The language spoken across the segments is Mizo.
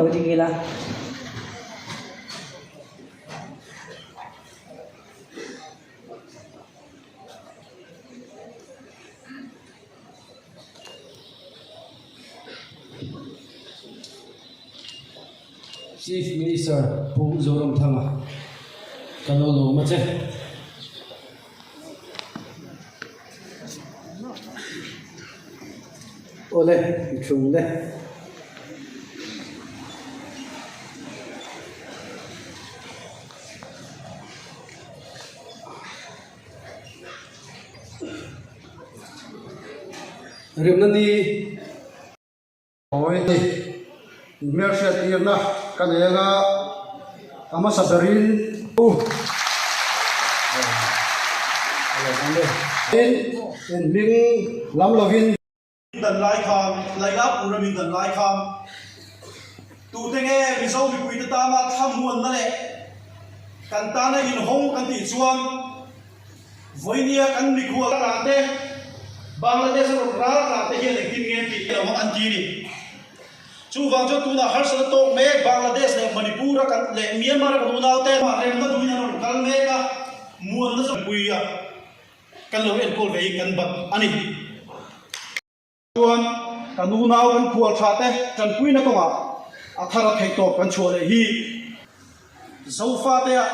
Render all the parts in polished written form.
Lo ding ila. Chief Minister Pu Zoramthanga ka lo lawm a che. Awle, i thu le. Remna ni. Awi ni. Hmelhriat tirna ka nei anga a hmasa berin. U. In hming lam lovin. Dan lai khan, Lailapur a min dan lai khan tute nge Mizo mipuite tana thlamuanna leh kan tana inhawng kan tih chuan vawinia kan mikhual tlan te, Bangladesh a rawn ral tlan te hian engtin nge an tih lo ang an ti a ni. Chuvang chuan tunah harsatna tawk mek Bangladesh leh Manipur a kan leh Myanmar a kan unaute remna duhin an rawn kal mek a, muanna chu mipui a. Kan lo enkawl ve hi kan bat a ni. Chuan kan unau kan khual tha te tanpuina kawngah a thar a theih tawp kan chhuah leh hi Zofa te ah.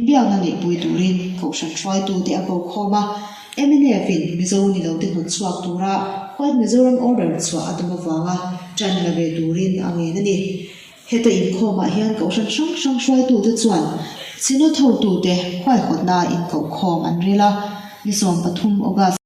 Biakna neihpui turin Kohhran hruaitute a ko khawm a, mnf in Mizo ni lote hnawt chhuak tura White Mizoram Order chhuah a tum avanga ṭan la ve turin a ngen a ni. Heta inkhawmah hian Kohhran hrang hrang hruaitute chuan Synod hotute huaihawtnaa inkohkhawm an rel a, ni 13 August.